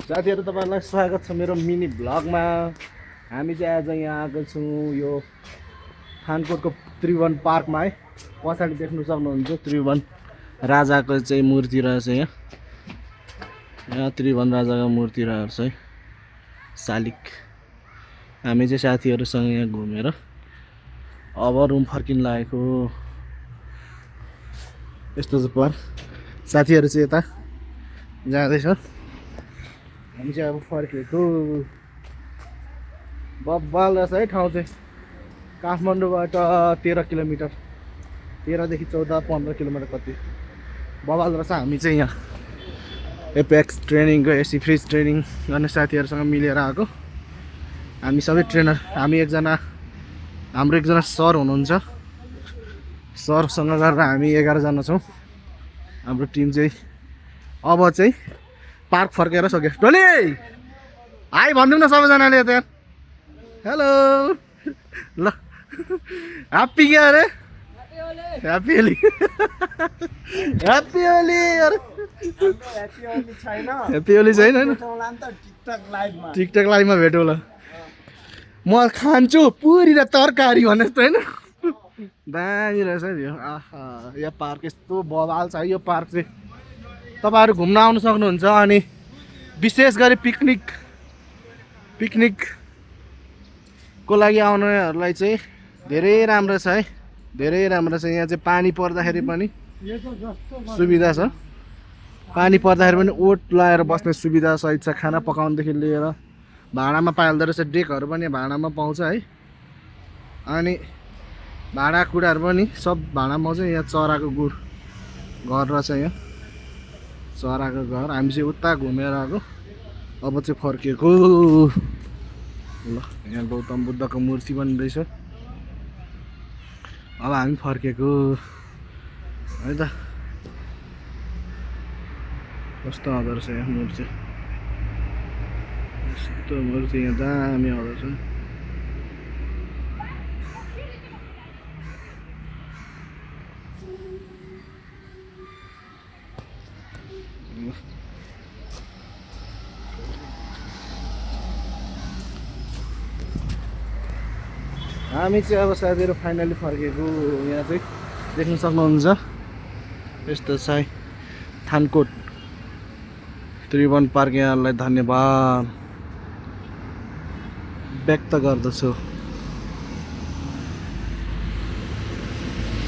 साथीहरु तपाईहरुलाई स्वागत छ मेरो मिनी भ्लगमा। हामी चाहिँ आज यहाँ आएको छौँ यो थानकोटको त्रिभुवन पार्कमा है। पछाडि देख्नु सक्नुहुन्छ त्रिभुवन राजाको चाहिँ मूर्ति रहेछ यहाँ त्रिभुवन राजाको मूर्ति रहेछ है शालिक। हामी चाहिँ साथीहरुसँग यहाँ घुमेर अब रुम फर्किन लागेको। यस्तो छ पर साथीहरु चाहिँ यता जाँदैछ, हामी चाहिँ अब फर्केको। बब्बाल रहेछ है ठाउँ चाहिँ। काठमाडौँबाट 13 किलोमिटर, 13 देखि 14-15 किलोमिटर कति बब्बाल रहेछ। हामी चाहिँ यहाँ एपेक्स ट्रेनिङको एसी फ्रिज ट्रेनिङ गर्ने साथीहरुसँग मिलेर आएको। हामी सबै ट्रेनर, हामी हाम्रो एकजना सर हुनुहुन्छ, सरसँग गरेर हामी 11 जना छौँ। हाम्रो टिम चाहिँ अब चाहिँ पार्क फर्केर सक्यो। डोली हाई भनिदिउँ न सबैजनाले त्यहाँ। हेलो ल ह्याप्पी के अरे ह्याप्पी होली ह्याप्पी होली अरे ह्याप्पी होली छैन हैन। टिकटक लाइभमा भेटौँ ल। म खान्छु पुरी र तरकारी भने जस्तो हैन। दामी रहेछ नि यो। आहा यो पार्क यस्तो बवाल छ यो पार्क चाहिँ। तपाईहरु घुम्न आउन सक्नुहुन्छ। अनि विशेष गरी पिकनिकको लागि आउनेहरूलाई चाहिँ धेरै राम्रो छ है, धेरै राम्रो छ। यहाँ चाहिँ पानी पर्दाखेरि पनि सुविधा छ, पानी पर्दाखेरि पनि ओट लगाएर बस्ने सुविधा सहित छ। खाना पकाउनदेखि लिएर भाँडामा पाइँदो रहेछ, डेकहरू पनि भाँडामा पाउँछ है। अनि भाँडाकुँडाहरू पनि सब भाँडामा पाउँछ। यहाँ चराको घर रहेछ, यहाँ चराको घर। हामी चाहिँ उता घुमेर आएको, अब चाहिँ फर्केको। ल यहाँ गौतम बुद्धको मूर्ति पनि रहेछ। अब हामी फर्केको है त। कस्तो आउँदो रहेछ यहाँ मूर्ति, यस्तो मूर्ति यहाँ दामी आउँदो रहेछ। हामी चाहिँ अब साथीहरु फाइनली फर्केको। यहाँ चाहिँ देख्न सक्नुहुन्छ यस्तो छ थानकोट त्रिभुवन पार्क। यहाँलाई धन्यवाद व्यक्त गर्दछु।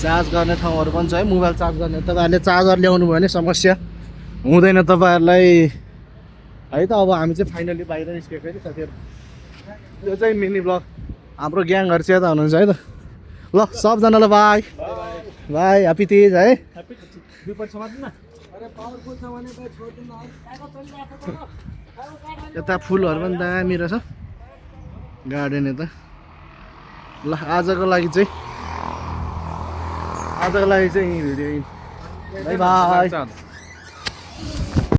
चार्ज गर्ने ठाउँहरू पनि छ है, मोबाइल चार्ज गर्ने। तपाईहरुले चार्जर ल्याउनु भयो भने समस्या हुँदैन तपाईहरुलाई है त। अब हामी चाहिँ फाइनली बाहिर निस्केको है साथीहरु। यो चाहिँ मिनी ब्लग हाम्रो ग्याङहरु चाहिँ यता हुनुहुन्छ है त। ल सबजनालाई बाई बाई, ह्याप्पी तीज है। यता फुलहरू पनि दामी रहेछ, गार्डन यता। ल आजको लागि चाहिँ यही भिडियो। By by.